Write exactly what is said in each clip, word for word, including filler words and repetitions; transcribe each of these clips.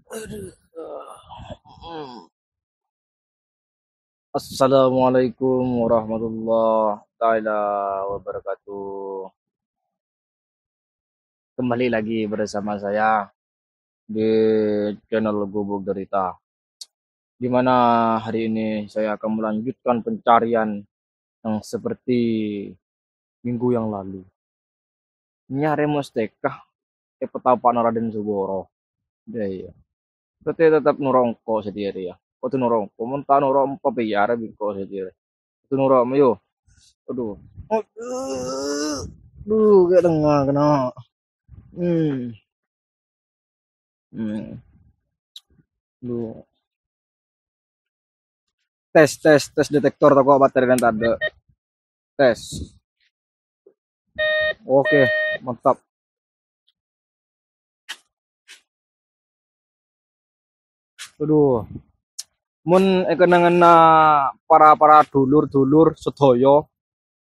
Aduh. Assalamualaikum warahmatullahi taala wabarakatuh. Kembali lagi bersama saya di channel Gubuk Derita, di mana hari ini saya akan melanjutkan pencarian yang seperti minggu yang lalu. Nyarè mustèka è patapa'na Raden Sugoro. Iyâ, iyâ. Berarti tetep noro' engko' satèya rèya. Kodhu noro' engko'. Mon ta' noro' empa' pèyara bi' engko' satèya rèya. Kodhu noro' mayu. Aduh. Aduh. Duh, kayak tengah kena. Hmm. Hmm. Duh. Tes, tes, tes detektor tako' baterainya tadâ'. Tes. Oke, mantap. Aduh. Mon è kennengnganna para-para dulur-dulur sadhâjâ,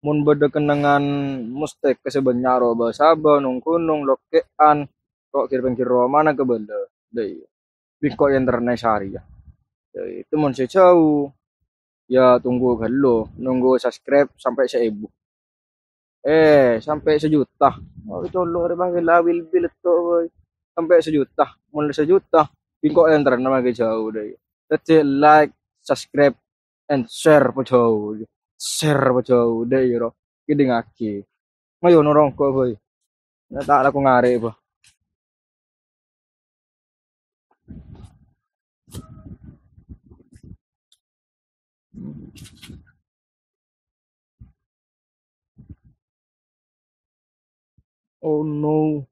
mon bâdâ kennengngan mustèka sè bânnya' ro' bâ-sabâ, nong-ghunong, lokkè'an, ro' ghir-pèngghir romana kabâlâ. Dâ' iyâ. Bi' engko' ènterrana è sarèya. Dâ' iyâ, mon sè jhâu, yâ tunggu ghâllu, nunggu subscribe sampè' saèbu. Eh, sampè' sajuta. Oh, colok rè bâghi la bil-bil to, boy. Sampè' sajuta. Mon la sajuta, bi' engko' ènterrana maghi jhâu dâ' iyâ. Dâddhi like, subscribe, and share pajhâu. Share pajhâu dâ' iyâ ro. Kèdingngaghi. Mayu noro' engko', boy. Yâ ta' lako ngarè', boh. Oh no.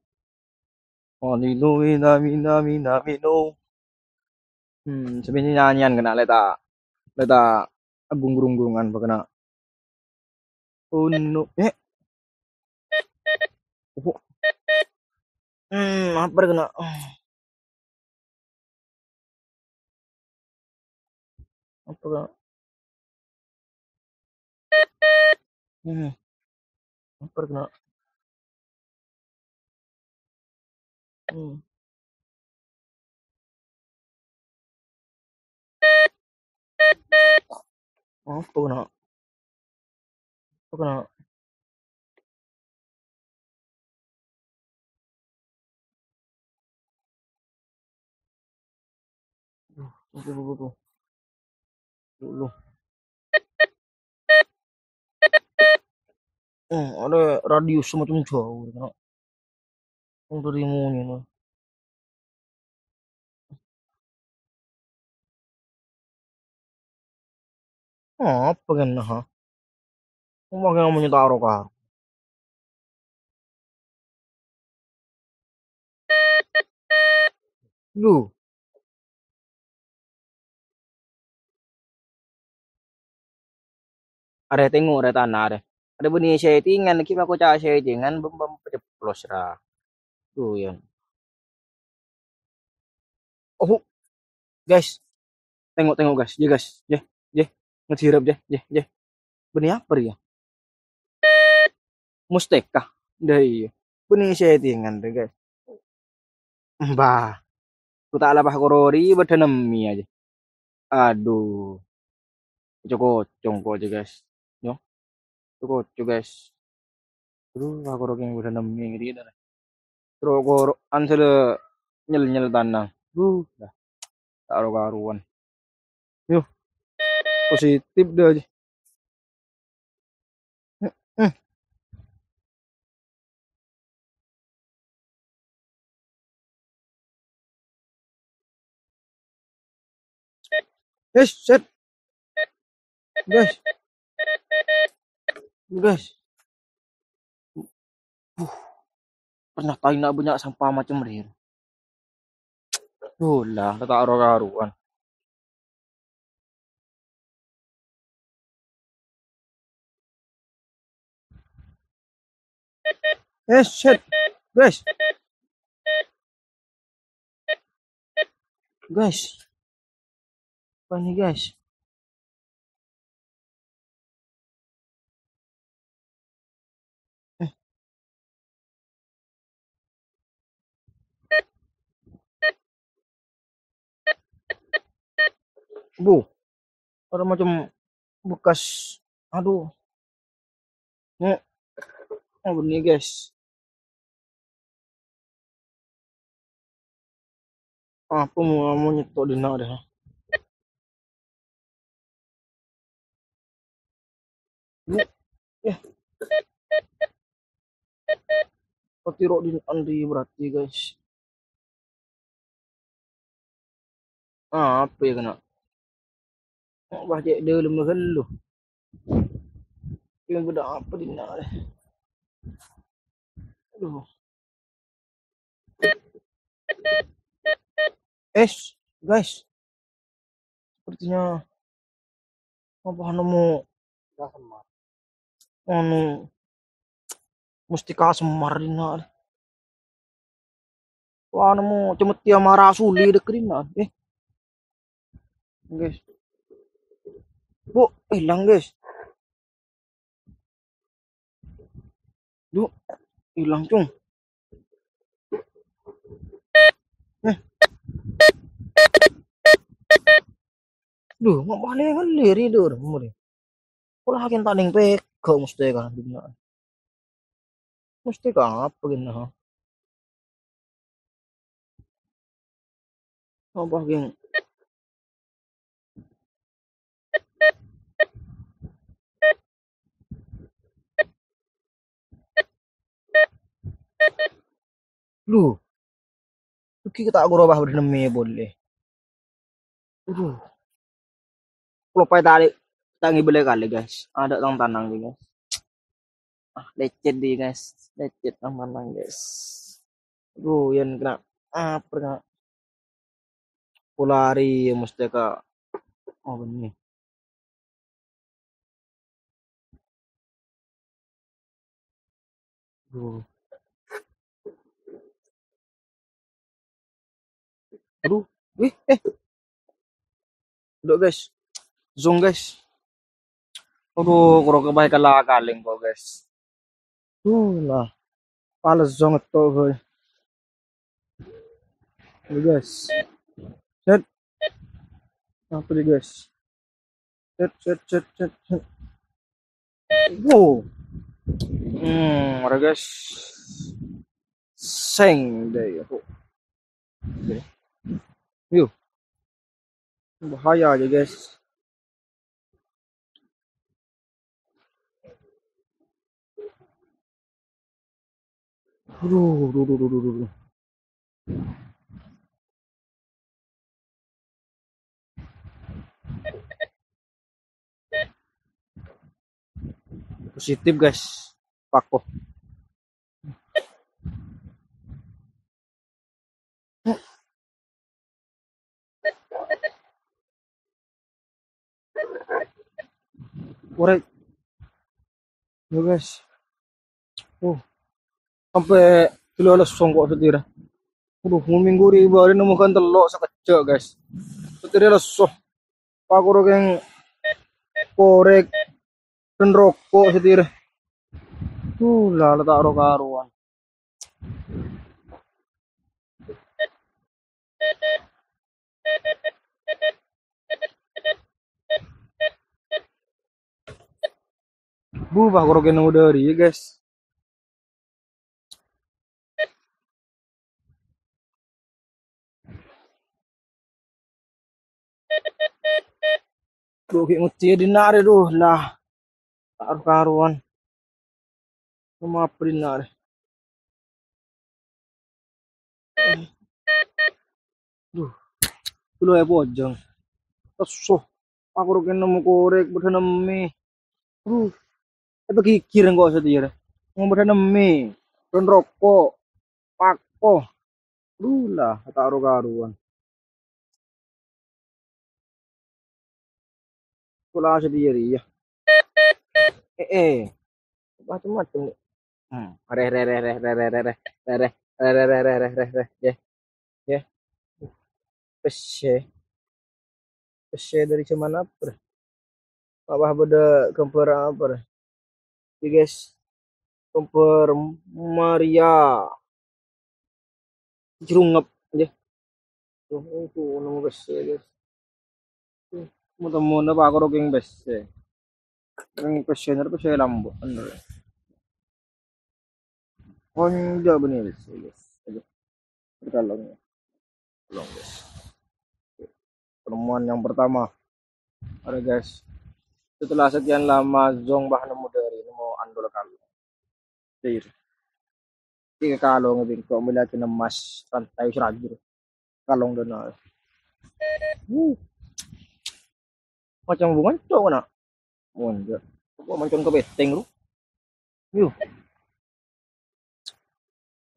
Oh, nino, mina, mina, mina, mino. Hmm, sampè' nyanyian kèna lè ta', lè ta' agung-grunggungan pa kèna. Oh no. Eh. Oh. Hmm, apa kèna? Apa kèna? Hmm. Apa kèna? Hmm. Apa kèna? Apa kèna? Aduh, aduh, aduh, aduh. Dulu. Hmm, ada radio semacam jauh, kèna. Wong dari muni, no. Apa kèna, ha? Ngomong yang namanya taro karo. Lu. Arè tèngo', arè tana, arè. Arè bânnè sèttingan, ghi' makoca' sèttingan, bem-, bem-, paceplos, ra. Duh, yâ. Oh, guys. Tèngo', tèngo', guys. Yâ, guys. Yâ, yâ. Ngajhirâp, yâ, yâ, yâ. Bânnè apa rèya? Mustèka. Dâ' iyâ. Bânnè sèttingan, rè, guys. Mbah. Ku ta' la pakorori bâdâ nemmi ajâ. Aduh. Kocong-kocong ko' ajâ, guys. Yo. Kocong-kocong, guys. Aduh, aku rokeng bâdâ nemmi ngèdhing, dâ. Ro-, koro'an sè la nyel-nyel tana. Duh, dah. Ta' ro-karowan. Yo. Positif dâ ajâ. Heeh. Eh, set. Guys. Guys. Uh, ternyata ini banyak sampah macam rèya. Duh lah, ta' ro-karowan. Eh, set. Guys. Guys. Apa ini, guys? Eh. Bu, ada macam bekas. Aduh. Nih, oh, ini, guys. Apa mau, mau nyetok di nak deh? Ini, ya. Berarti rok di andi berarti, guys. Ah, apa ya kena? Wah, cek dalam dulu. Yang beda apa di nak deh? Aduh. Es, guys. Sepertinya apa nemu anu mustika semar di nak. Wah, nemu cemetia mara suli dek di nak. Eh, guys. Bu, hilang, guys. Duh, hilang, Cung. Eh. Duh, mau balik ngelir itu, udah, umur ya. Kalau hakim tak neng pega mesti kan, dunia. Mesti kan apa gini, ha? Apa, geng? Lu, iki tak guru bah beri nemi boleh. Aduh. Kalau pai tadi, tak ngibelnya kali, guys. Ada tang tanang nih, guys. Ah, lecet di, guys. Lecet tang tanang, guys. Aduh, yang kena apa, kena? Polari mesti ka, oh, ini. Aduh. Aduh, wih, eh. Dok, guys. Zong, guys. Aduh, kuro kebaik kalah kaling kok, guys. Duh lah. Pales zong to, boy. Ini, guys. Set. Apa nih, guys? Set, set, set, set, set. Wow. Hmm, ada, guys. Seng deh aku. Oke. Yuk. Bahaya aja, guys. Aduh, aduh, aduh, aduh, aduh. Positif, guys. Pako. Ora. Ya, guys. Oh. Sampai kilo lesso kok setira. Aduh, minggu riba ini nemu kan telok sekejap, guys. Setira lesso. Pakoro keng korek dan rokok setira. Tuh, lah, letak rokok karuan. Buh, pakoro keng nemu dari, ya, guys. Duh, ghi' ngoddi è dinna' rè, duh, la. Ta' ro-karowan. Coma apa dinna' rè? Duh, ghulâ è pojhâng. Lesso. Aku ro kèng nemmo korèk, bâdâ nemmè. Duh, èpaghighir engko' satèya rè. Bâdâ nemmè. Bâdâ roko'. Pako. Duh, la, ta' ro-karowan. Pola satèya rèya. Eh, eh. Macem-macem. Hmm. Rè, rè, rè, rè, rè, rè, rè, rè, rè, rè, rè, rè, rè, rè, rè, rè, rè, rè. Yè. Yè. Pèssè. Pèssè dâri jhâman apa, rè? Apa bâdâ ghâmbhâr apa, rè? Yè, guys. Ghâmbhâr Maria. Jrungep, yè. Tuh, itu nama pèssè, guys. Mo-, temmowanna pakaro kèng pèssè. Kèng pèssèna pèssè lambâ', bhender. Konco bânnè pèssè, guys. Aduh. Kalong. Kalong, guys. Penemuan yang pertama. Ada, guys. Setelah sekian lama, Zong bâh nemmo dâri, nemmo andol kalong. Dâri. Tiga kalong bengkok melihat emas rantai seragir. Kalong dâna. Wuh. Macam bunga cok na. Mon, ya. Kok mancon ke beteng lu? Yuh.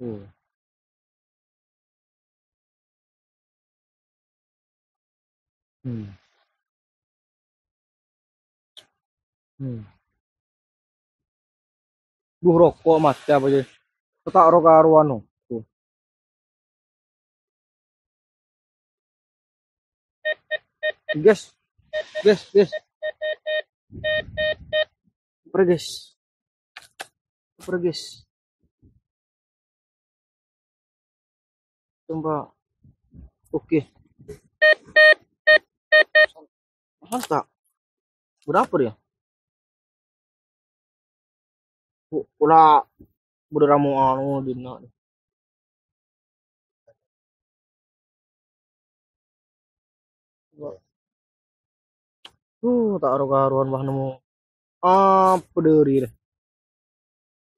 Hmm. Hmm. Hmm. Duh, roko' matè apa jâ? Ta' ro-karowan, no. Tuh. Gas. Gas, gas. Pergi, guys. Pergi, guys. Coba. Oke. Mantap. Berapa dia? Pu-, pula berapa mau anu dina. Uh, ta' ro-karowan bâh nemmo. Apa dâri rè?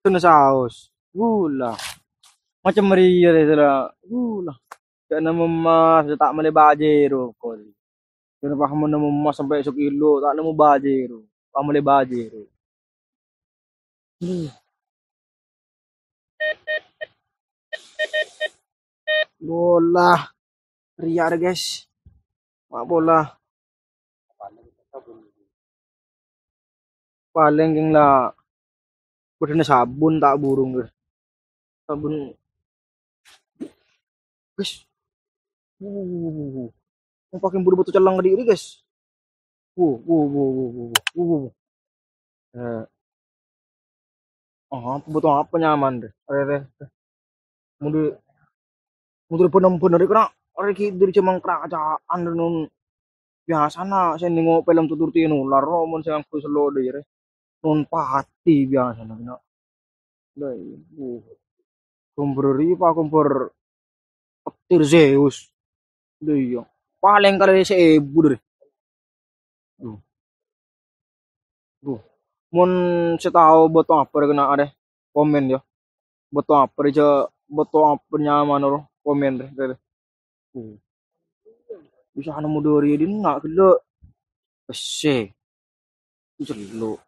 Kèng saos. Ghulâ. Macem rèya rè sala. Ghulâ. Jâ' nemmo emmas, ta' mellè bâjâ ro, kol. Jâ' pas nemmo emmas sampè' sakilo, ta' nemmo bâjâ ro. Pas mellè bâjâ ro. Hmm. Bola. Rèya rè, guys. Ma' bola. Palèng kèng la bâdâna sabun ta' burung, guys. Sabun. Guys. Wuh. Mau pakai buru batu celang kadhi, guys. Wuh, wuh, wuh, wuh, wuh, wuh, wuh. Eh. Oh, apa batu apa nyaman deh? Are, are. Mundhâr, mundhâr bhender-bhender iku, na'. Arè ghi' dhâri jhâman kerajaan, non. Biasana sè nengo' film tutur tinular, no, mon sè ngangghuy sello dâri. Non pati biasana, na'. Lah, iya. Uh. Gambhâr rèya pa gambhâr petir Zeus. Lah, iya. Palèng kalè saèbu dâri. Duh. Duh. Mon sè tao bâto apa rè kènna' arè, komèn, yâ. Bâto apa rè, jâ-, bâto apa nyaman ro, komèn rè, rè, rè. Duh. Bisa nemmo dâri dinna' ghellâ'. Pèssè. Jellu'.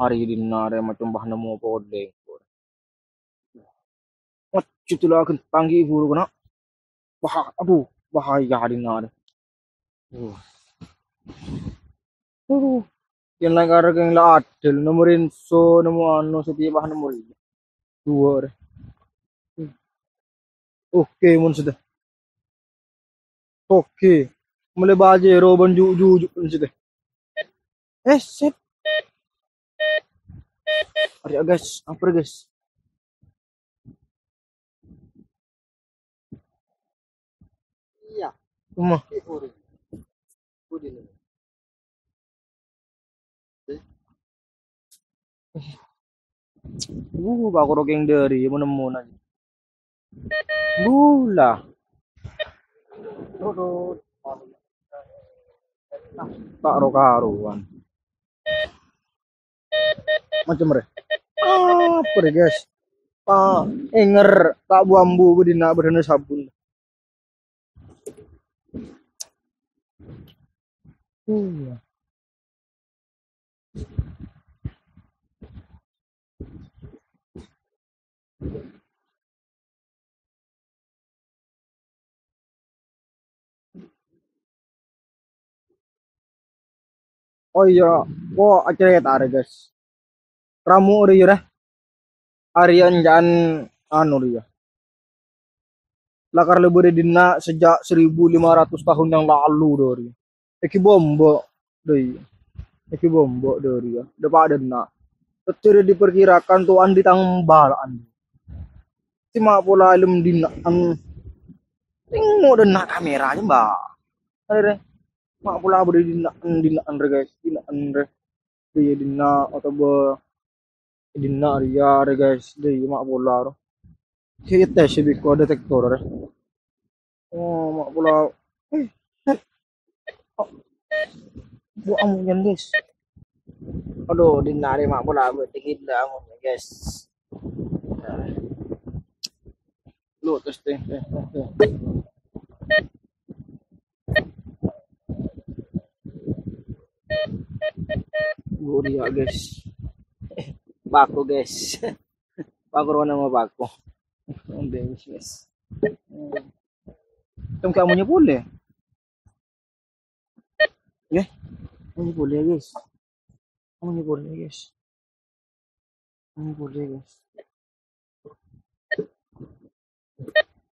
Arè dinna' arè macem bâ nemmo polè. Ngejut la gentang ghi' buru kènna'. Wah, aduh, bahaya dinna' arè. Uh. Uh. Yèn la karè kèng la adil, nemmo rinso, nemmo anu, setiap bâ nemmo rèya. Duwâ' arè. Oke, mon sèdhâ. Oke. Mellè bâjâ ro bân ju-, ju-, ju-, mon sèdhâ. Eh, set. Arè, guys, apa, guys? Iya. Rumah. Uh, pakaro kèng dâri, mon nemmo na. Bula. Ta' ro-karowan. Macem rè. Apa rè, guys? Pa, ènger, ta' bu-ambu bâdâna, bâdâna sabun. Iya. Oh iya, ko acarèta arè, guys. Ramu rèya, rè. Arè enjâ'ân anu rèya. Lakar lebur è dinna' sejak seribu lima ratus tahun yang lalu, dâri. Èkè bombo, dâri. Èkè bombo, dâri, ya. Dâpa' dâ' enna'. Tètè diperkirakan tu'an di tangbala'an. Cuma pola èlem dinna', an, tengngo' dâ' enna' kamera, coba. Arè, rè. Ma' pola bâdâ è dinna', dinna' arè, guys. Dinna' arè. Dâ' iyâ dinna' otabâ dinna' rèya arè, guys. Dâ' iyâ ma' pola ro. Sè tes biko detektor arè. Oh, ma' pola. Eh, eh. Oh. Bu amonnya, guys. Aduh, dinna' arè ma' pola bâdâ gila amonnya, guys. Nah. Lu tes, tes, tes, tes, tes. Guru ya, guys. Bako, guys. Bako rowa nama bako. Onde, guys. Tem kamu nyebut ya? Ya, kamu nyebut ya, guys. Kamu nyebut ya, guys. Kamu nyebut ya, guys.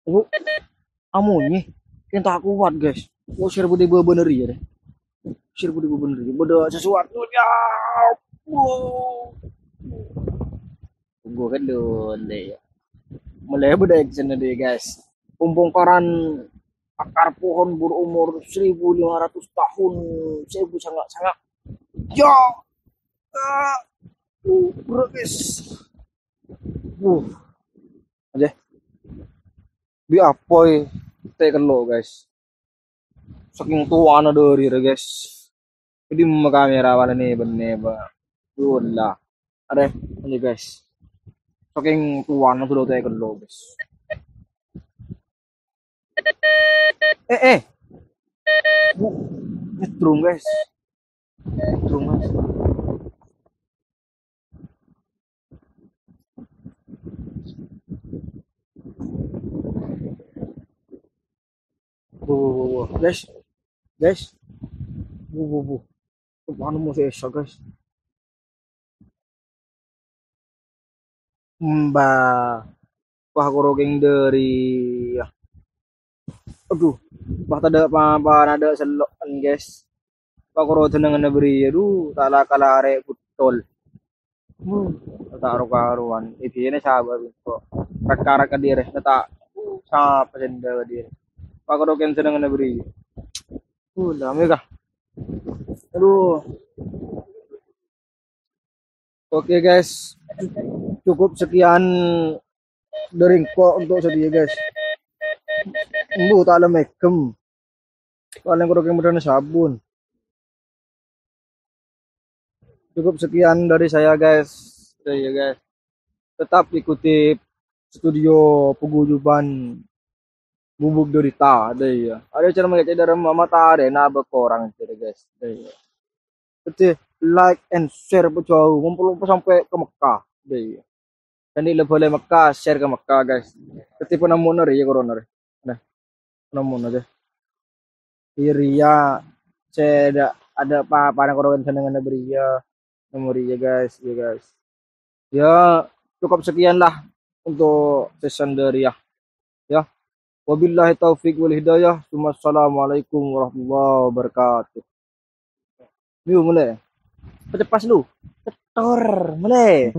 Bu, amonye, kèng ta' kowat, guys. Kok sèr bâdâ bâbâna rèya, deh. Sèr bâdâ bâbâna rèya. Bâdâ sesuatu, ya. Wow. Tunggu kan dulu, ya. Mulai bâdâ action deh, guys. Pembongkaran akar pohon berumur seribu lima ratus tahun, seribu sanga'-sanga'. Ya. Ah. Uh, bro, guys. Uh. Aja. Bi apoy tè kello', guys. Saking towana dâri rè, guys. Jadi ma kamera wala nèbâ-nèbâ. Yolah. Arè, ini, guys. Saking towana sudah tè kello', guys. Eh, eh. Bu, nyetrum, guys. Nyetrum, guys. Bu, bu, bu, bu. Guys. Guys. Bu, bu, bu. Mana mau saya, guys? Mbah. Wah, koro kèng dâri. Aduh. Wah, tadâ' pa-, pa-, nadâ' sello'en, guys. Wah, koro jenengnganna bâriyâ, aduh, ta' la-, kala arè' bhuttol. Hmm, ta' ro-karowan. Idina sabar kok. Rek-karek ka diri, ta', sapa sè ndâ' ka diri. Wah, koro kèng jenengnganna bâriyâ. Uh, lame kah? Aduh. Oke, guys, cukup sekian dâri engko' untuk sadia, guys. Embu ta' lemegem. Palèng koro kèng modâna sabun. Cukup sekian dari saya, guys. Dâ' iyâ, guys. Tetap ikuti Studio Paguyuban Gubuk Derita, dâ' iyâ. Arè cara mangkèn dârâmma mata arè nabâ korang, guys. Dâ' iyâ. Jadi, like and share pejauh, ngumpul sampè' ka Mekah. Dâ' iyâ. Jadi, lebih boleh Mekah, share ka Mekah, guys. Jadi, penemuan rèya, corona rèya. Nah, penemuan aja. Iriya, saya ada, ada apa-apa, ada corona senengnganna bâriyâ. Nomor iya, guys, ya, guys. Ya, cukup sekianlah untuk season dâri rèya. Ya. Wabillahi taufiq wal hidayah. Tsumma assalamualaikum warahmatullahi wabarakatuh. Yu, mulai. Pecepas lu. Cetor, mulai.